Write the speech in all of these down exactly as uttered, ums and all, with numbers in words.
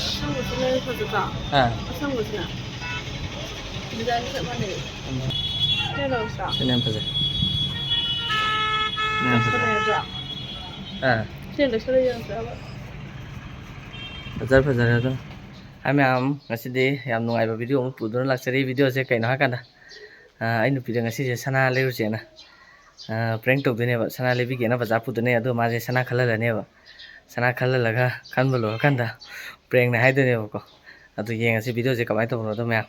ꯑꯁꯪꯕꯁꯤꯅ ꯍꯦꯟꯅ ꯐꯖꯗ꯭ꯔꯥ? ꯑꯥ꯫ ꯑꯁꯪꯕꯁꯤꯅ꯫ ꯗꯤꯖꯥꯏꯟ ꯆꯞ ꯃꯥꯟꯅꯩ꯫ ꯎꯝ꯫ ꯁꯤꯅ ꯂꯧꯔꯁꯤꯔꯥ? ꯁꯤꯅ ꯌꯥꯝ ꯐꯖꯩ꯫ ꯁꯤꯅ ꯌꯥꯝ ꯐꯖꯩ꯫ ꯐꯖꯩ ꯅꯠꯇ꯭ꯔꯥ? ꯑꯥ꯫ ꯁꯤꯅ ꯂꯩꯁꯜꯂ ꯌꯦꯡꯁꯤꯔꯕ? ꯐꯖꯔꯦ, ꯐꯖꯔꯦ ꯑꯗꯨꯝ꯫ ꯍꯥꯏ ꯃꯌꯥꯝ, ꯉꯁꯤꯗꯤ ꯌꯥꯝ ꯅꯨꯡꯉꯥꯏꯕ ꯚꯤꯗꯤꯑꯣ ꯑꯃ ꯄꯨꯗꯨꯅ ꯂꯥꯛꯆꯔꯤ꯫ ꯚꯤꯗꯤꯑꯣꯁꯦ ꯀꯩꯅꯣ ꯍꯥꯏꯀꯥꯟꯗ, ꯑꯥ, ꯑꯩ ꯅꯨꯄꯤꯗ ꯉꯁꯤꯁꯦ ꯁꯅꯥ ꯂꯩꯔꯨꯁꯦꯅ, ꯑꯥ, prank ꯇꯧꯗꯣꯏꯅꯦꯕ꯫ ꯁꯅꯥ ꯂꯩꯕꯤꯒꯦꯅ ꯕꯖꯥꯔ ꯄꯨꯗꯣꯏꯅꯦ꯫ ꯑꯗꯣ ꯃꯥꯁꯦ ꯁꯅꯥ ꯈꯜꯍꯜꯂꯅꯦꯕ꯫ ꯁꯅꯥ ꯈꯜꯍꯜꯂꯒ ꯈꯟꯕ ꯂꯣꯏꯔꯀꯥꯟꯗ prankꯅꯦ ꯍꯥꯏꯗꯣꯏꯅꯦꯕꯀꯣ꯫ ꯑꯗꯨ ꯌꯦꯡꯉꯁꯤ ꯚꯤꯗꯤꯑꯣꯁꯦ ꯀꯃꯥꯏꯅ ꯇꯧꯕꯅꯣꯗꯣ ꯃꯌꯥꯝ꯫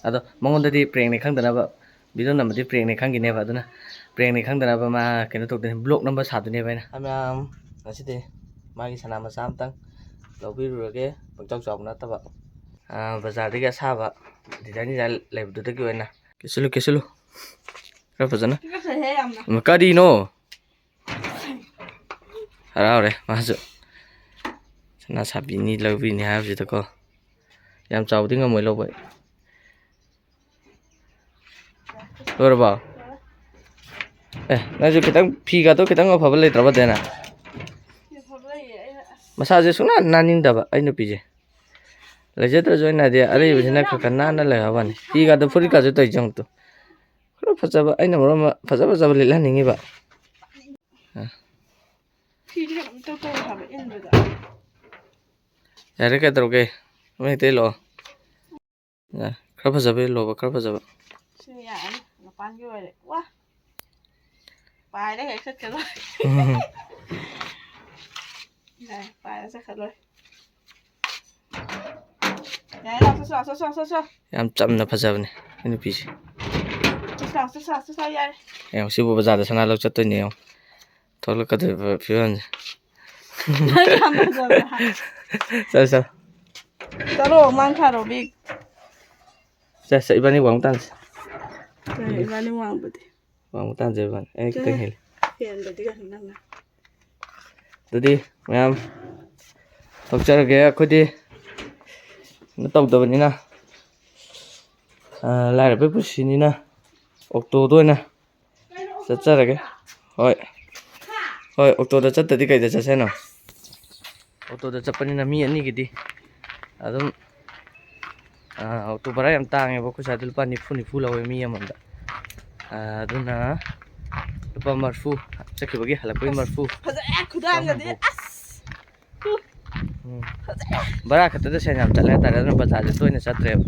ꯑꯗꯣ ꯃꯉꯣꯟꯗꯗꯤ prankꯅꯦ ꯈꯪꯗꯅꯕ, ꯚꯤꯗꯤꯑꯣ ꯅꯝꯕꯗꯤ prankꯅꯦ ꯈꯪꯈꯤꯅꯦꯕ꯫ ꯑꯗꯨꯅ prankꯅꯦ ꯈꯪꯗꯅꯕ ꯃꯥ ꯀꯩꯅꯣ ꯇꯧꯗꯣꯏꯅꯦ, vlog ꯅꯝꯕ ꯁꯥꯗꯣꯏꯅꯦꯕ ꯑꯩꯅ꯫ ꯍꯥꯏ ꯃꯌꯥꯝ, ꯉꯁꯤꯗꯤ ꯃꯥꯒꯤ ꯁꯅꯥ ꯃꯆꯥ ꯑꯝꯇꯪ ꯂꯧꯕꯤꯔꯨꯔꯒꯦ, ꯄꯪꯆꯥꯎ ꯆꯥꯎꯕ ꯅꯠꯇꯕ꯫ ꯑꯥ, ꯕꯖꯥꯔꯗꯒꯤ ꯑꯁꯥꯕ design design ꯂꯩꯕꯗꯨꯗꯒꯤ ꯑꯣꯏꯅ꯫ ꯀꯦꯁꯤꯜꯂꯨ, ꯀꯦꯁꯤꯜꯂꯨ꯫ ꯈꯔ ꯐꯖꯅ꯫ ꯄꯤꯛꯈꯠꯈ꯭ꯔꯦꯍꯦ ꯌꯥꯝꯅ꯫ ꯀꯔꯤꯅꯣ? ꯍꯔꯥꯎꯔꯦ ꯃꯥꯁꯨ꯫ ꯁꯅꯥ ꯁꯥꯕꯤꯅꯤ, ꯂꯧꯕꯤꯅꯤ ꯍꯥꯏꯕꯁꯤꯗꯀꯣ꯫ ꯌꯥꯝ ꯆꯥꯎꯕꯗꯤ ꯉꯝꯃꯣꯏ ꯂꯧꯕ꯫ ꯂꯣꯏꯔꯕꯣ? ꯑꯦ, ꯅꯪꯁꯨ ꯈꯤꯇꯪ ꯐꯤꯒꯗꯣ ꯈꯤꯇꯪ ꯑꯐꯕ ꯂꯩꯇ꯭ꯔꯕ, ꯗꯦꯅ? ꯐꯤ ꯑꯐꯕ ꯂꯩꯌꯦ, ꯑꯩꯅ ꯑꯁ ꯃꯁꯥꯁꯦ ꯁꯨꯡꯅꯥꯟ ꯅꯥꯟꯅꯤꯡꯗꯕ ꯑꯩ ꯅꯨꯄꯤꯁꯦ꯫ ꯂꯩꯖꯗ꯭ꯔꯁꯨ ꯑꯩꯅ ꯍꯥꯏꯗꯤ ꯑꯔꯩꯕꯁꯤꯅ ꯈꯔ ꯈꯔ ꯅꯥꯟꯅ ꯂꯩꯍꯧꯕꯅꯤ꯫ ꯐꯤꯒꯗꯣ, ꯐꯨꯔꯤꯠꯀꯁꯨ ꯇꯧꯔꯤꯁꯦ ꯑꯃꯨꯛꯇ꯫ ꯈꯔ ꯐꯖꯕ, ꯑꯩꯅ ꯃꯔꯣꯟ ꯑꯃ ꯐꯖ ꯐꯖꯕ ꯂꯤꯠꯍꯟꯅꯤꯡꯉꯤꯕ꯫ ꯐꯤꯁꯦ ꯀꯩꯅꯣꯝ ꯏꯇꯧ ꯇꯧꯋꯦ ꯍꯥꯏꯕ ꯏꯟꯕꯗ꯫ ꯌꯥꯔꯦ, ꯀꯩꯗꯧꯔꯒꯦ? ꯑꯃ ꯍꯦꯛꯇ ꯏꯜꯂꯛꯑꯣ꯫ ꯌꯥꯔꯦ, ꯈꯔ ꯐꯖꯕ ꯏꯜꯂꯣꯕ, ꯈꯔ ꯐꯖꯕ꯫ ꯁꯤꯅ ꯌꯥꯔꯅꯤ, ꯃꯄꯥꯟꯒꯤ ꯑꯣꯏꯔꯦ꯫ ꯋꯥ! ꯄꯥꯏꯔꯦ, ꯍꯦꯛ ꯆꯠꯀꯗꯧꯔꯦ꯫ ꯎꯝ꯫ ꯌꯥꯔꯦ, ꯄꯥꯏꯔ ꯆꯠꯈ꯭ꯔ ꯂꯣꯏꯔꯦ꯫ ꯌꯥꯔꯦ, ꯂꯥꯛꯑꯣ, ꯆꯠꯁꯤ ꯂꯥꯛꯑꯣ, ꯆꯠꯁꯤ ꯂꯥꯛꯑꯣ, ꯆꯠꯁꯤ ꯂꯥꯛꯑꯣ꯫ ꯌꯥꯝ ꯆꯝꯅ ꯐꯖꯕꯅꯦ ꯑꯩ ꯅꯨꯄꯤꯁꯦ꯫ ꯆꯠꯁꯤ ꯂꯥꯛꯑꯣ, ꯆꯠꯁꯤ ꯂꯥꯛꯑꯣ, ꯆꯠꯁꯤ ꯂꯥꯛꯑꯣ, ꯌꯥꯔꯦ꯫ ꯌꯦꯡꯉꯣ, ꯁꯤꯕꯨ ꯕꯖꯥꯔꯗ ꯁꯅꯥ ꯂꯧ ꯆꯠꯇꯣꯏꯅꯦ ꯌꯦꯡꯉꯣ꯫ ꯊꯣꯛꯂꯛꯀꯗꯧꯔꯤꯕ ꯐꯤꯕꯝꯁꯦ꯫ ꯅꯪ ꯌꯥꯝ ꯐꯖꯕ꯭ꯔꯥ? ꯆꯠꯂꯣ, ꯆꯠꯂꯣ꯫ ꯆꯠꯂꯣ, ꯃꯥꯡ ꯊꯥꯔꯣ, ꯕꯤꯛ꯫ ꯆꯠ, ꯆꯠ, ꯏꯕꯥꯅꯤ ꯋꯥꯡ ꯇꯥꯟꯁꯤ꯫ ꯍꯣꯏ, ꯏꯕꯥꯅꯤ ꯋꯥꯡꯕꯗꯤ꯫ ꯋꯥꯡꯕ ꯇꯥꯟꯁꯦ ꯏꯕꯥꯅꯤ꯫ ꯑꯩꯅ ꯈꯤꯇꯪ ꯍꯦꯜꯂꯤ꯫ ꯍꯦꯟꯕꯗꯤ ꯀꯩꯅꯣ ꯅꯪꯅ꯫ ꯑꯗꯨꯗꯤ ꯃꯌꯥꯝ ꯊꯣꯛꯆꯔꯒꯦ ꯑꯩꯈꯣꯏꯗꯤ꯫ ꯀꯩꯅꯣ ꯇꯧꯗꯕꯅꯤꯅ, ꯑ, ꯂꯥꯏꯔꯕꯒꯤ ꯄꯨꯟꯁꯤꯅꯤꯅ ꯑꯣꯛꯇꯣꯗ ꯑꯣꯏꯅ ꯆꯠꯆꯔꯒꯦ꯫ ꯍꯣꯏ꯫ ꯍꯣꯏ, ꯑꯣꯇꯣꯗ ꯆꯠꯇꯗꯤ ꯀꯩꯗ ꯆꯠꯁꯦ ꯍꯥꯏꯅꯣ? ꯑꯣꯇꯣꯗ ꯆꯠꯄꯅꯤꯅ ꯃꯤ ꯑꯅꯤꯒꯤꯗꯤ ꯑꯗꯨꯝ, ꯑꯥ, ꯑꯣꯇꯣ ꯚꯔꯥ ꯌꯥꯝ ꯇꯥꯡꯉꯦꯕ꯫ ꯑꯩꯈꯣꯏ ꯁ꯭ꯋꯥꯏꯗ ꯂꯨꯄꯥ ꯅꯤꯐꯨ, ꯅꯤꯐꯨ ꯂꯧꯋꯦ ꯃꯤ ꯑꯃꯃꯝꯗ꯫ ꯑꯥ, ꯑꯗꯨꯅ ꯂꯨꯄꯥ ꯃꯔꯤꯐꯨ, ꯆꯠꯈꯤꯕꯒꯤ ꯍꯜꯂꯛꯄꯒꯤ ꯃꯔꯤꯐꯨ꯫ ꯐꯖꯔꯦ ꯈꯨꯗꯥꯡꯒꯗꯤ꯫ ꯆꯍꯨꯝ ꯍꯨꯝꯐꯨ꯫ ꯑꯁ! ꯎꯝ꯫ ꯐꯖꯔꯦ꯫ ꯚꯔꯥ ꯈꯛꯇꯗ ꯁꯦꯟ ꯌꯥꯝ ꯆꯠꯂꯦ ꯍꯥꯏꯇꯥꯔꯦ꯫ ꯑꯗꯨꯅ ꯕꯖꯥꯔꯁꯦ ꯇꯣꯏꯅ ꯆꯠꯇ꯭ꯔꯦꯕ꯫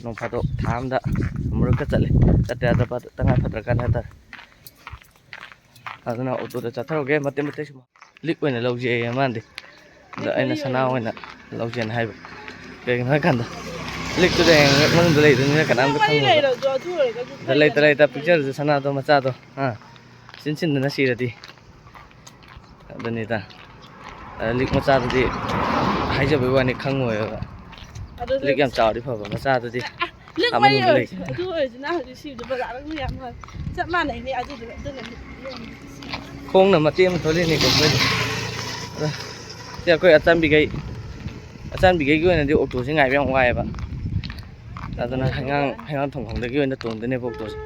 ꯅꯣꯡ ꯐꯥꯗꯣꯛ ꯊꯥ ꯑꯃꯗ ꯑꯃꯨꯔꯛꯀ ꯆꯠꯂꯦ꯫ ꯆꯠꯇ ꯌꯥꯗ꯭ꯔ ꯇꯉꯥꯏ ꯐꯗ꯭ꯔꯀꯥꯟꯗ ꯍꯥꯏꯇꯥꯔꯦ꯫ ꯑꯗꯨꯅ ꯑꯣꯇꯣꯗ ꯆꯠꯊꯔꯨꯒꯦ꯫ ꯃꯇꯦꯛ ꯃꯇꯦꯛ ꯁꯨꯝ ꯂꯤꯛ ꯑꯣꯏꯅ ꯂꯧꯖꯩꯌꯦ ꯃꯥꯅꯗꯤ꯫ ꯑꯗ ꯑꯩꯅ ꯁꯅꯥ ꯑꯣꯏꯅ ꯂꯧꯖꯦꯅ ꯍꯥꯏꯕ꯫ ꯀꯩꯒꯤꯅꯣ ꯍꯥꯏꯀꯥꯟꯗ ꯂꯤꯛꯇꯨꯗꯤ ꯍꯌꯦꯡ ꯃꯅꯨꯡꯗ ꯂꯩꯗꯣꯏꯅꯤꯅ ꯀꯅꯥꯝꯇ ꯈꯪꯉꯣꯏꯕ꯫ ꯂꯩꯔꯁꯨ ꯑꯗꯨ ꯑꯣꯏꯔꯒꯁꯨ ꯑꯗ ꯂꯩꯇ ꯂꯩꯇ ꯄꯤꯛꯆꯔꯁꯨ ꯁꯅꯥꯗꯣ ꯃꯆꯥꯗꯣ, ꯑꯥ, ꯏꯆꯤꯟ ꯆꯤꯟꯗꯅ ꯁꯤꯔꯗꯤ꯫ ꯑꯗꯨꯅꯤꯗ꯫ ꯑ, ꯂꯤꯛ ꯃꯆꯥꯗꯨꯗꯤ ꯍꯥꯏꯖꯕꯩ ꯋꯥꯅꯤ, ꯈꯪꯉꯣꯏꯕ꯫ ꯑꯗꯨ ꯂꯤꯛ ꯌꯥꯝ ꯆꯥꯎꯔꯗꯤ ꯐꯕ, ꯃꯆꯥꯗꯨꯗꯤ ꯑ, ꯑ, ꯂꯤꯛ ꯑꯥ ꯃꯔꯤ ꯃꯅꯨꯡꯗ ꯑꯣꯏꯔꯁꯨ, ꯂꯩ꯫ ꯑꯗꯨ ꯑꯣꯏꯔꯁꯨ ꯅꯪ ꯍꯧꯖꯤꯛ ꯁꯤꯕꯗꯣ ꯕꯖꯥꯔꯗ ꯃꯤ ꯌꯥꯝ ꯍꯣꯡꯉꯦ꯫ ꯆꯞ ꯃꯥꯟꯅꯩꯅꯦ ꯑꯗꯨꯗꯨꯒ, ꯑꯗꯨꯅꯅꯦ꯫ ꯈꯣꯡꯅ ꯃꯇꯦꯛ ꯑꯃ ꯊꯣꯛꯂꯛꯏꯅꯤꯀꯣ ꯑꯩꯈꯣꯏꯗꯤ꯫ ꯑꯗ ꯁꯤ ꯑꯩꯈꯣꯏ ꯑꯆꯥꯟꯕꯤꯈꯩ, ꯑꯆꯥꯟꯕꯤꯈꯩꯒꯤ ꯑꯣꯏꯅꯗꯤ ꯑꯣꯇꯣꯁꯤ ꯉꯥꯏꯕ ꯌꯥꯝ ꯋꯥꯏꯑꯦꯕ꯫ ꯑꯗꯨꯅ ꯍꯩꯉꯥꯡ, ꯍꯩꯉꯥꯡ ꯊꯣꯡꯐꯝꯗꯒꯤ ꯑꯣꯏꯅ ꯇꯣꯡꯗꯣꯏꯅꯦꯕ ꯑꯣꯇꯣꯁꯦ꯫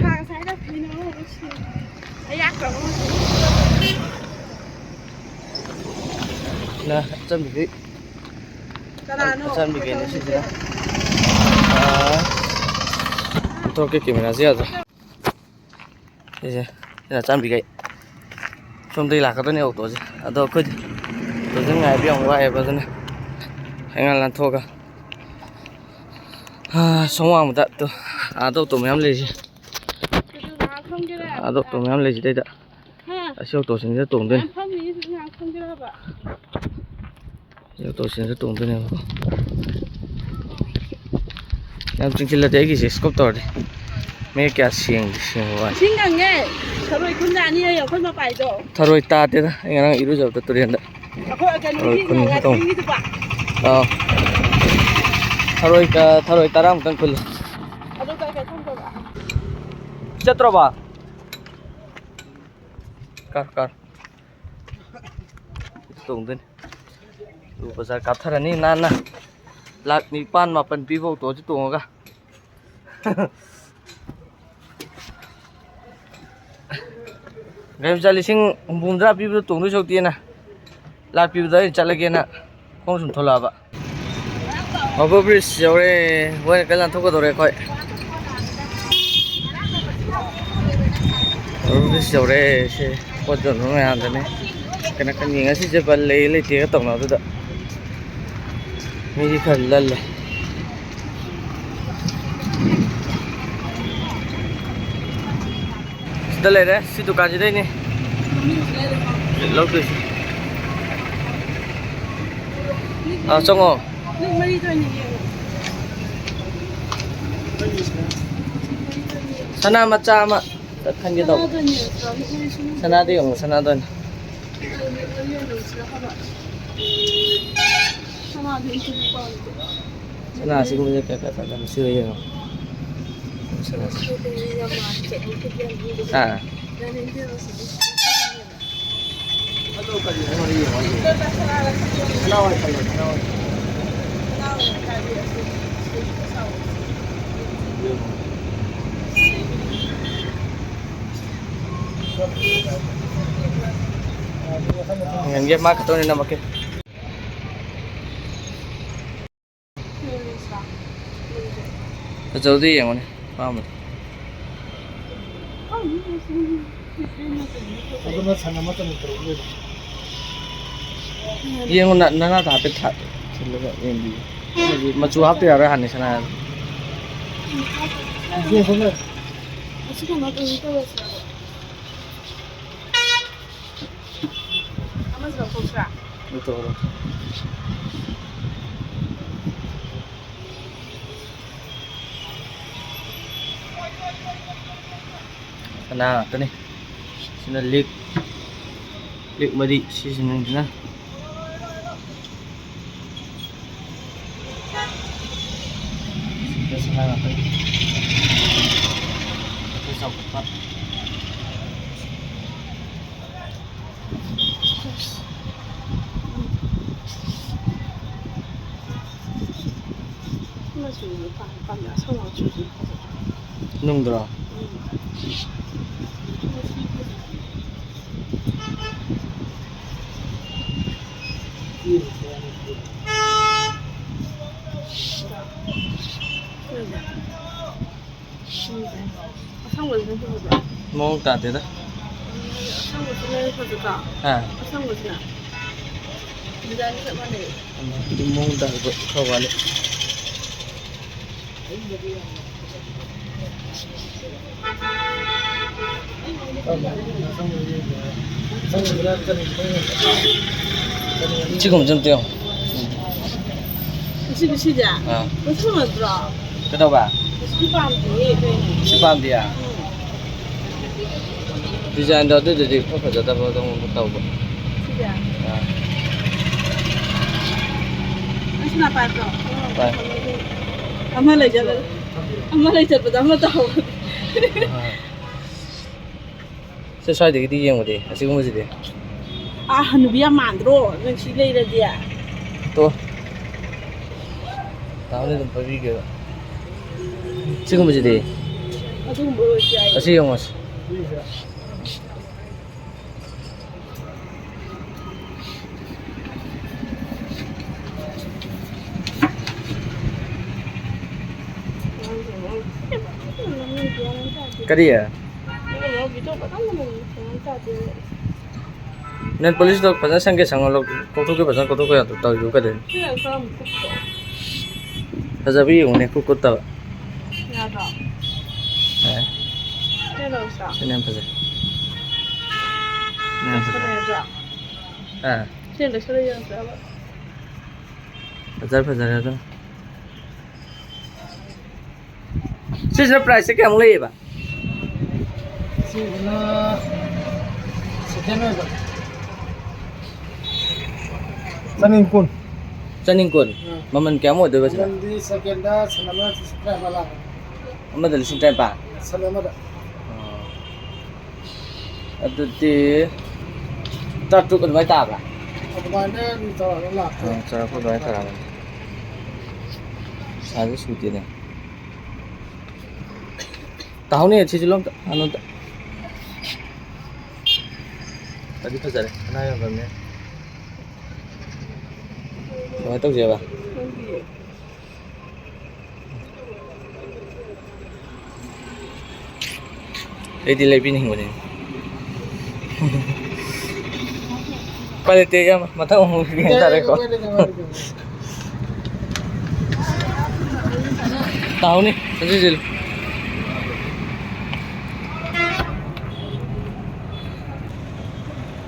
ꯁꯥꯒ ꯁꯥꯏꯗ ꯐꯤꯅ ꯃꯔꯣꯟ ꯑꯃ ꯁꯨꯏ꯫ ꯑꯌꯥꯛꯄ ꯑꯃ꯫ ꯅ ꯑꯆꯝꯕꯤꯗꯤ ꯀꯅꯥꯅꯣ? ꯑꯆꯝꯕꯤꯒꯤꯅꯦ ꯁꯤꯁꯤꯅ꯫ ꯑꯥ, ꯄꯨꯊꯣꯛꯀꯦ, ꯀꯦꯃꯦꯔꯥꯁꯦ ꯌꯥꯗ꯭ꯔꯦ꯫ ꯁꯤꯁꯦ, ꯁꯤꯅ ꯑꯆꯝꯕꯤꯈꯩ꯫ ꯁꯣꯝꯗꯒꯤ ꯂꯥꯛꯀꯗꯣꯏꯅꯦ ꯑꯣꯇꯣꯁꯦ꯫ ꯑꯗꯣ ꯑꯩꯈꯣꯏꯗꯤ ꯑꯣꯇꯣꯁꯦ ꯉꯥꯏꯕ ꯌꯥꯝ ꯋꯥꯏꯑꯦꯕ, ꯑꯗꯨꯅ ꯍꯩꯉꯥꯡ ꯂꯥꯟꯊꯣꯛꯑꯒ꯫ ꯑꯥ, ꯁꯣꯝ ꯋꯥꯡꯃꯗ ꯇꯨ, ꯑꯥꯗ ꯑꯣꯇꯣ ꯃꯌꯥꯝ ꯂꯩꯔꯤꯁꯦ꯫ ꯑꯗꯨ ꯉꯥꯏꯍꯥꯛ ꯐꯝꯒꯦꯔꯥ? ꯑꯥꯗ ꯑꯣꯇꯣ ꯃꯌꯥꯝ ꯂꯩꯁꯤꯗꯩꯗ꯫ ꯍꯥ? ꯑꯁꯤ ꯑꯣꯇꯣꯁꯤꯡꯁꯤꯗ ꯇꯣꯡꯗꯣꯏꯅꯤ꯫ ꯃꯌꯥꯝ ꯐꯝꯃꯤ, ꯉꯥꯏꯍꯥꯛ ꯐꯝꯒꯦꯔꯕ? ꯑꯣꯇꯣꯁꯤꯡꯗ ꯇꯣꯡꯗꯣꯏꯅꯦꯕꯀꯣ꯫ ꯌꯥꯝ ꯆꯤꯡꯁꯤꯜꯂꯗꯤ ꯑꯩꯒꯤꯁꯦ scope ꯇꯧꯔꯗꯤ ꯃꯌꯦꯛ ꯀꯌꯥ ꯁꯦꯡꯗꯦ, ꯁꯦꯡꯕ ꯋꯥꯅꯤ꯫ ꯏꯁꯤꯡ ꯀꯪꯉꯦ꯫ ꯊꯔꯣꯏ ꯈꯨꯟꯖꯥꯅꯤ ꯑꯩ, ꯑꯩꯈꯣꯏ ꯃꯄꯥꯏꯗꯣ꯫ ꯊꯔꯣꯏ ꯇꯥꯗꯦꯗ, ꯑꯩ ꯉꯔꯥꯡ ꯏꯔꯨꯖꯕꯗ ꯇꯨꯔꯦꯟꯗ꯫ ꯑꯩꯈꯣꯏ ꯊꯔꯣꯏ ꯀꯩꯅꯣꯒꯤ ꯈꯨꯟ ꯇꯧ-, ꯉꯥꯛꯄꯤꯒꯤꯗꯨꯕ꯫ ꯑꯥ꯫ ꯊꯔꯣꯏ ꯀ-, ꯊꯔꯣꯏ ꯇꯔꯥꯃꯨꯛꯇꯪ ꯈꯨꯜꯂꯦ꯫ ꯑꯗꯨ ꯀꯩ ꯀꯩ ꯊꯝꯗꯣꯏꯕ? ꯆꯠꯇ꯭ꯔꯣꯕ? Car, car. ꯇꯣꯡꯗꯣꯏꯅꯤ꯫ ꯑꯗꯨ ꯕꯖꯥꯔ ꯀꯥꯞꯊꯔꯅꯤ ꯅꯥꯟꯅ꯫ ꯂꯥꯛ ꯅꯤꯄꯥꯟ ꯃꯥꯄꯟ ꯄꯤꯕ ꯑꯣꯇꯣꯁꯤ ꯇꯣꯡꯉꯒ꯫ ꯒꯥꯔꯤ ꯃꯆꯥ ꯂꯤꯁꯤꯡ ꯍꯨꯝꯐꯨ ꯍꯨꯝꯗ꯭ꯔꯥ ꯄꯤꯕꯗꯣ ꯇꯣꯡꯗꯣꯏ ꯁꯔꯨꯛꯇꯤꯅ, ꯂꯥꯛ ꯄꯤꯕꯗ ꯑꯩꯅ ꯆꯠꯂꯒꯦꯅ ꯈꯣꯡ ꯁꯨꯝ ꯊꯣꯛꯂꯛꯑꯕ꯫ Over bridge ꯌꯧꯔꯦ꯫ ꯃꯣꯏꯅ ꯀꯟꯅ ꯂꯥꯟꯊꯣꯛꯀꯗꯧꯔꯦ ꯑꯩꯈꯣꯏ꯫ Over bridge ꯌꯧꯔꯦ꯫ ꯁꯤ ꯄꯣꯠ ꯌꯣꯟꯕ ꯃꯌꯥꯝꯗꯨꯅꯦ꯫ ꯀꯩꯅꯣ ꯈꯪꯉꯤ ꯉꯁꯤꯁꯦ ꯕꯟ ꯂꯩ ꯂꯩꯇꯦꯒ ꯇꯧꯅꯕꯗꯨꯗ ꯃꯤꯗꯤ ꯈꯔ ꯂꯜꯂꯦ꯫ ꯁꯤꯗ ꯂꯩꯔꯦ, ꯁꯤ ꯗꯨꯀꯥꯟꯁꯤꯗꯩꯅꯦ ꯂꯧꯗꯣꯏꯁꯦ꯫ ꯑꯥ, ꯆꯪꯉꯣ꯫ ꯁꯅꯥ ꯃꯆꯥ ꯑꯃ ꯈꯟꯒꯦ ꯇꯧꯕ꯫ ꯁꯅꯥꯗꯤ ꯌꯦꯡꯉꯣ, ꯁꯅꯥꯗ ꯑꯣꯏꯅ꯫ ꯁꯅꯥ ꯑꯁꯤꯒꯨꯝꯕꯁꯦ ꯀꯌꯥ ꯀꯌꯥ ꯊꯥꯗꯕꯅꯣ? ꯁꯤ ꯑꯣꯏ ꯌꯦꯡꯉꯣ꯫ ꯁꯅꯥꯁꯦ꯫ ꯑꯥ꯫ ꯌꯦꯡꯒꯦ, ꯃꯥ ꯈꯛꯇ ꯑꯣꯏꯅ ꯅꯝꯃꯛꯀꯦ꯫ ꯐꯖꯕꯗꯤ ꯌꯦꯡꯉꯨꯅꯦ, ꯑꯄꯥꯝꯕꯗꯣ꯫ ꯑꯗꯨꯅ ꯁꯟ ꯑꯃ ꯆꯅꯤ ꯇꯔꯨꯛ ꯂꯩꯕ꯫ ꯌꯦꯡꯉꯨ, ꯅ-, ꯅꯅꯥꯗ ꯍꯥꯏꯐꯦꯠ ꯊꯥ-, ꯊꯤꯜꯂꯒ ꯌꯦꯡꯕꯤꯌꯨ꯫ ꯃꯆꯨ ꯍꯥꯞꯇ ꯌꯥꯔꯣꯏ, ꯍꯥꯟꯅ ꯁꯅꯥ꯫ ꯏꯆꯦ, ꯁꯣꯝꯗ꯫ ꯑꯁꯤ ꯀꯩꯅꯣ ꯇꯧꯔꯁꯤꯔꯕ? ꯑꯃꯁꯨ ꯂꯧꯊꯣꯛꯁꯤꯔꯥ? ꯂꯧꯊꯣꯛꯑꯣ, ꯂꯧꯊꯣꯛꯑꯣ꯫ ꯁꯅꯥ ꯉꯥꯛꯇꯅꯤ꯫ ꯁꯤꯅ ꯂꯤꯛ, ꯂꯤꯛ ꯃꯔꯤ ꯁꯤꯖꯤꯟꯅꯩꯁꯤꯅ꯫ ꯁꯤꯗ ꯁꯅꯥ ꯉꯥꯛꯇꯅꯤ꯫ ꯑꯗꯨ ꯆꯥꯎꯈꯠꯄ꯫ ꯃꯆꯨꯁꯦ ꯄꯥꯝ-, ꯄꯥꯝꯃꯦ꯫ ꯑꯁꯪꯕ ꯃꯆꯨꯁꯦ ꯐꯖꯕ꯫ ꯅꯨꯡꯗ꯭ꯔꯣ? ꯎꯝ꯫ ꯑꯁꯪꯕꯁꯤꯅ ꯐꯖꯕ꯭ꯔꯥ? ꯃꯑꯣꯡ ꯇꯥꯗꯦꯗ꯫ ꯑꯁꯪꯕꯁꯤꯅ ꯐꯖꯗ꯭ꯔꯥ? ꯑꯥ꯫ ꯑꯁꯪꯕꯁꯤꯅ? Design ꯆꯞ ꯃꯥꯟꯅꯩ꯫ ꯑꯗꯨ ꯃꯑꯣꯡ ꯇꯥꯗꯕ ꯈꯔ ꯋꯥꯠꯂꯤ꯫ ꯁꯤꯒꯨꯝꯕꯁꯦ ꯑꯝꯇ ꯌꯦꯡꯉꯣ꯫ ꯁꯤꯒꯤ ꯁꯤꯁꯦ? ꯑꯥ꯫ ꯃꯁꯤ ꯅꯠꯇ꯭ꯔꯣ? ꯀꯩꯗꯧꯕ? ꯃꯁꯤ ꯄꯥꯝꯗꯤꯌꯦ, ꯀꯩꯅꯣ? ꯁꯤ ꯄꯥꯝꯗꯤꯌꯦ? ꯎꯝ꯫ Design ꯗꯣ ꯑꯗꯨꯗꯨꯗꯤ ꯈꯔ ꯐꯖꯗꯕꯗꯧꯅ ꯇꯧꯕ꯫ ꯁꯤꯁꯦ? ꯑꯥ꯫ ꯅꯪ ꯁꯤꯅ ꯄꯥꯏꯕ꯭ꯔꯣ? ꯄꯥꯏ꯫ ꯑꯃ ꯂꯩꯖꯕ-, ꯑꯃ ꯂꯩ ꯆꯠꯄꯗ ꯑꯃ ꯇꯧꯍꯧꯕꯅꯦ꯫ ꯑꯥ꯫ ꯁꯤ ꯁ꯭ꯋꯥꯏꯗꯒꯤꯗꯤ ꯌꯦꯡꯕꯗꯤ ꯑꯁꯤꯒꯨꯝꯕꯁꯤꯗꯤ꯫ ꯑꯥ, ꯍꯅꯨꯕꯤ ꯌꯥꯝ ꯃꯥꯟꯗ꯭ꯔꯣ ꯅꯪ ꯁꯤ ꯂꯩꯔꯗꯤ? ꯇꯣ꯫ ꯇꯥꯕꯅꯤ ꯑꯗꯨꯝ ꯄꯥꯏꯕꯤꯒꯦꯕ꯫ ꯁꯤꯒꯨꯝꯕꯁꯤꯗꯤ? ꯑꯗꯨꯒꯨꯝꯕ ꯑꯣꯏꯔꯁꯨ ꯌꯥꯏ꯫ ꯑꯁꯤ ꯌꯦꯡꯉꯣꯁꯤ꯫ ꯀꯔꯤ? Nail polish ꯇꯣ ꯐꯖꯅ ꯁꯪꯒꯦ ꯁꯪꯉꯣ, ꯂꯧ-, ꯀꯣꯛꯊꯣꯛꯀꯦ ꯐꯖꯅ ꯀꯣꯛꯊꯣꯛꯄ ꯌꯥꯗ꯭ꯔꯣ? ꯇꯧꯔꯤꯗꯨꯕꯨ ꯀꯩꯗꯧꯔꯤꯅꯣ? ꯁꯤꯅ ꯈꯔ ꯑꯃꯨꯛ ꯀꯨꯞꯇ꯭ꯔꯣ? ꯐꯖꯕ ꯌꯦꯡꯉꯨꯅꯦ, ꯀꯨꯞ ꯀꯨꯞꯇꯕ꯫ ꯌꯥꯗ꯭ꯔꯣ? ꯌꯥꯏ꯫ ꯁꯤꯅ ꯂꯧꯔꯁꯤꯔꯣ? ꯁꯤꯅ ꯌꯥꯝ ꯐꯖꯩ꯫ ꯁꯤꯅ ꯌꯥꯝ ꯐꯖꯩ꯫ ꯐꯖꯩ ꯅꯠꯇ꯭ꯔꯣ? ꯑꯥ꯫ ꯁꯤꯅ ꯂꯩꯁꯜꯂ ꯌꯦꯡꯉꯁꯤꯔꯕ? ꯐꯖꯔꯦ, ꯐꯖꯔꯦ ꯑꯗꯨꯝ꯫ ꯁꯤꯁꯤꯅ price ꯁꯦ ꯀꯌꯥꯃꯨꯛ ꯂꯩꯌꯦꯕ? ꯁꯤꯁꯤꯅ second ꯑꯣꯏꯕ꯫ ꯆꯅꯤ ꯀꯨꯟ꯫ ꯆꯅꯤ ꯀꯨꯟ? ꯑꯥ꯫ ꯃꯃꯜ ꯀꯌꯥꯃꯨꯛ ꯑꯣꯏꯗꯣꯏꯕ ꯁꯤꯅ? ꯃꯃꯜꯗꯤ second ꯗ ꯁꯟ ꯑꯃ ꯂꯤꯁꯤꯡ ꯇꯔꯥꯃꯉꯥ ꯂꯥꯛꯀꯅꯤ꯫ ꯑꯃꯗ ꯂꯤꯁꯤꯡ ꯇꯔꯥꯅꯤꯄꯥꯟ? ꯁꯟ ꯑꯃꯗ꯫ ꯑꯣ꯫ ꯑꯗꯨꯗꯤ ꯇꯔꯥꯇꯔꯨꯛ ꯑꯗꯨꯃꯥꯏꯅ ꯇꯥꯕ꯭ꯔꯥ? ꯑꯗꯨꯃꯥꯏꯅ ꯑꯗꯨꯝ ꯇꯧꯔꯒ ꯂꯥꯛꯇꯣꯏꯅꯦ꯫ ꯑꯥ, ꯆꯥꯎꯔꯥꯛꯄ ꯑꯗꯨꯃꯥꯏꯅ ꯇꯥꯔꯝꯃꯅꯤ꯫ ꯄꯩꯁꯥꯁꯨ ꯁꯨꯗꯦꯅꯦ꯫ ꯇꯥꯍꯧꯅꯦ, ꯁꯤꯁꯨ ꯂꯣꯝꯇ, ꯑꯅꯣꯝꯇ꯫ ꯑꯗꯨ ꯐꯖꯔꯦ, ꯁꯅꯥ ꯌꯣꯟꯐꯝꯅꯦ꯫ ꯀꯃꯥꯏꯅ ꯇꯧꯁꯦꯕ? ꯑꯩꯗꯤ ꯂꯩꯕꯤꯅꯤꯡꯕꯅꯤ꯫ ꯎꯄꯥꯏ ꯂꯩꯇꯦ, ꯏꯌꯥꯝꯕ꯫ ꯃꯊꯪ ꯑꯃꯨꯛ ꯌꯦꯡ ꯇꯥꯔꯦꯀꯣ꯫ ꯇꯥꯍꯧꯅꯤ, ꯆꯠꯁꯤ ꯆꯠꯂꯨ꯫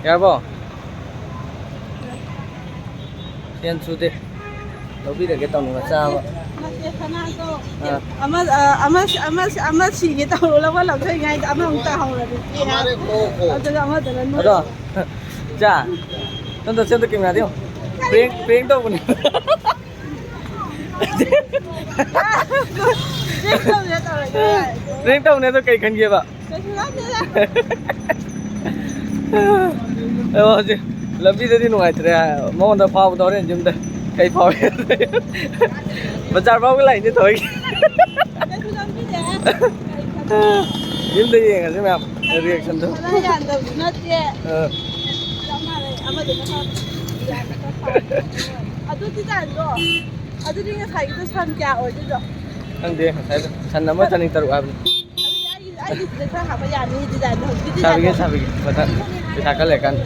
ꯌꯥꯔꯕꯣ? ꯐꯦꯟ ꯁꯨꯗꯦ꯫ ꯂꯧꯕꯤꯔꯒꯦ ꯇꯧꯅꯤ, ꯃꯆꯥ ꯑꯃ꯫ ꯅꯠꯇꯦ, ꯁꯅꯥꯗꯣ ꯑꯥ꯫ ꯑꯃ, ꯑ, ꯑꯃ, ꯑꯃ, ꯑꯃ ꯁꯤꯒꯦ ꯇꯧꯔꯣ, ꯂꯧꯕ ꯂꯧꯊꯣꯛꯏꯉꯩꯗ ꯑꯃꯃꯨꯛ ꯇꯥꯍꯧꯔꯗꯤ꯫ ꯑꯗꯨꯒ ꯑꯃꯗꯨꯅ ꯅꯣꯏ ꯑꯗꯣ, ꯏꯆꯥ, ꯅꯪꯗꯣ ꯁꯦꯝꯗ ꯀꯦꯃꯦꯔꯥꯗ ꯌꯦꯡꯉꯣ꯫ ꯄ꯭ꯔꯦꯡ, ꯄ꯭ꯔꯦꯡ ꯇꯧꯕꯅꯤ꯫ ꯄ꯭ꯔꯦꯡ ꯇꯧꯕꯅꯦ ꯇꯧꯔꯒꯦ꯫ ꯄ꯭ꯔꯦꯡ ꯇꯧꯕꯅꯦ ꯑꯗꯣ ꯀꯩ ꯈꯟꯒꯦꯕ? ꯀꯩꯁꯨ ꯈꯟꯗꯦꯗ꯫ ꯑꯣ, ꯍꯧꯖꯤꯛ ꯂꯝꯕꯤꯗꯗꯤ ꯅꯨꯡꯉꯥꯏꯇ꯭ꯔꯦ꯫ ꯃꯉꯣꯟꯗ ꯐꯥꯎꯕꯗ ꯍꯣꯔꯦꯟ ꯌꯨꯝꯗ ꯀꯩ ꯐꯥꯎꯏ? ꯕꯖꯥꯔ ꯐꯥꯎꯕ ꯂꯥꯛꯏꯅꯦ ꯇꯧꯔꯤꯁꯦ꯫ ꯀꯩꯁꯨ ꯈꯟꯕꯤꯗꯦ꯫ ꯌꯨꯝꯗ ꯌꯦꯡꯉꯁꯤ ꯃꯌꯥꯝ reactionꯗꯣ꯫ ꯈꯔ ꯌꯥꯟꯗꯕꯁꯨ ꯅꯠꯇꯦ꯫ ꯑꯥ꯫ ꯆꯞ ꯃꯥꯟꯅꯩ꯫ ꯑꯃꯗꯨꯅ ꯈꯔ ꯌꯥꯟꯕ ꯈꯔ ꯐꯥꯎꯕ꯫ ꯑꯗꯨ design-ꯗꯣ, ꯑꯗꯨꯗꯤ ꯉꯁꯥꯏꯒꯤꯗꯣ ꯁꯟ ꯀꯌꯥ ꯑꯣꯏꯗꯣꯏꯅꯣ? ꯈꯪꯗꯦ, ꯉꯁꯥꯏꯗꯣ ꯁꯟ ꯑꯃ ꯆꯅꯤ ꯇꯔꯨꯛ ꯍꯥꯏꯕꯅꯤ꯫ ꯑꯗꯨꯗꯤ ꯑꯩꯒꯤ, ꯑꯩꯒꯤꯁꯤꯗ ꯈꯔ ꯍꯥꯞꯄ ꯌꯥꯅꯤ, design-ꯗꯣ꯫ ꯍꯧꯖꯤꯛꯀꯤ design-ꯗꯣ꯫ ꯁꯥꯕꯤꯒꯦ, ꯁꯥꯕꯤꯒꯦ꯫ ꯃꯊꯪ ꯄꯩꯁꯥ ꯈꯔ ꯂꯩꯔꯀꯥꯟꯗ꯫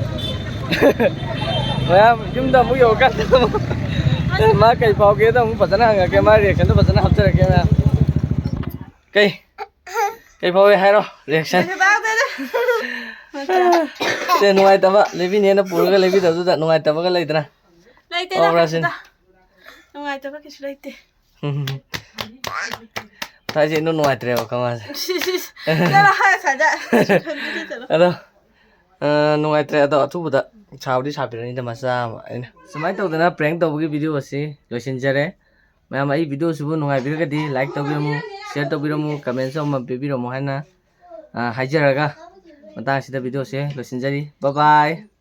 ꯃꯌꯥꯝ ꯌꯨꯝꯗ ꯑꯃꯨꯛ ꯌꯧꯔꯀꯥꯟꯗ ꯑꯃꯨꯛ ꯃꯥ ꯀꯩ ꯐꯥꯎꯒꯦꯗꯣ ꯑꯃꯨꯛ ꯐꯖꯅ ꯍꯪꯉꯛꯀꯦ꯫ ꯃꯥ reaction-ꯗꯣ ꯐꯖꯅ ꯍꯥꯞꯆꯔꯛꯀꯦ ꯃꯌꯥꯝ꯫ ꯀꯩ? ꯀꯩ ꯐꯥꯎꯋꯦ ꯍꯥꯏꯔꯣ, reaction? ꯀꯩꯁꯨ ꯇꯧꯗꯦꯗ꯫ ꯁꯦ, ꯅꯨꯡꯉꯥꯏꯇꯕ, ꯂꯩꯕꯤꯅꯦꯅ ꯄꯨꯔꯒ ꯂꯩꯕꯤꯗꯕꯗꯨꯗ ꯅꯨꯡꯉꯥꯏꯇꯕꯒ ꯂꯩꯗꯅ? ꯂꯩꯇꯦꯗ, ꯐꯥꯎꯕ꯭ꯔꯥ ꯁꯤꯅꯤ? ꯀꯩꯁꯨ ꯇꯧ-, ꯅꯨꯡꯉꯥꯏꯇꯕ ꯀꯩꯁꯨ ꯂꯩꯇꯦ꯫ ꯊꯥꯏꯁꯦ ꯏꯅꯨꯡ ꯅꯨꯡꯉꯥꯏꯇ꯭ꯔꯦꯕ ꯀꯃꯥꯁꯦ꯫ ꯆꯠꯂꯣ, ꯍꯥꯏ ꯁ꯭ꯋꯥꯏꯗ꯫ ꯈꯪꯕꯤꯗꯦ, ꯆꯠꯂꯣ꯫ ꯑꯗꯣ, ꯑ, ꯅꯨꯡꯉꯥꯏꯇ꯭ꯔꯦ꯫ ꯑꯗꯣ ꯑꯊꯨꯕꯗ ꯁꯥꯕꯨꯗꯤ ꯁꯥꯕꯤꯔꯅꯤꯗ, ꯃꯆꯥ ꯑꯃ ꯑꯩꯅ꯫ ꯁꯨꯃꯥꯏꯅ ꯇꯧꯗꯅ prank ꯇꯧꯕꯒꯤ video ꯑꯁꯤ ꯂꯣꯏꯁꯤꯟꯖꯔꯦ꯫ ꯃꯌꯥꯝ, ꯑꯩ video ꯁꯤꯕꯨ ꯅꯨꯡꯉꯥꯏꯕꯤꯔꯒꯗꯤ like ꯇꯧꯕꯤꯔꯝꯃꯨ, share ꯇꯧꯕꯤꯔꯝꯃꯨ, comment ꯁꯨ ꯑꯃ ꯄꯤꯕꯤꯔꯝꯃꯨ ꯍꯥꯏꯅ, ꯑ, ꯍꯥꯏꯖꯔꯒ ꯃꯇꯥꯡ ꯑꯁꯤꯗ video ꯁꯦ ꯂꯣꯏꯁꯤꯟꯖꯔꯤ꯫ Bye bye꯫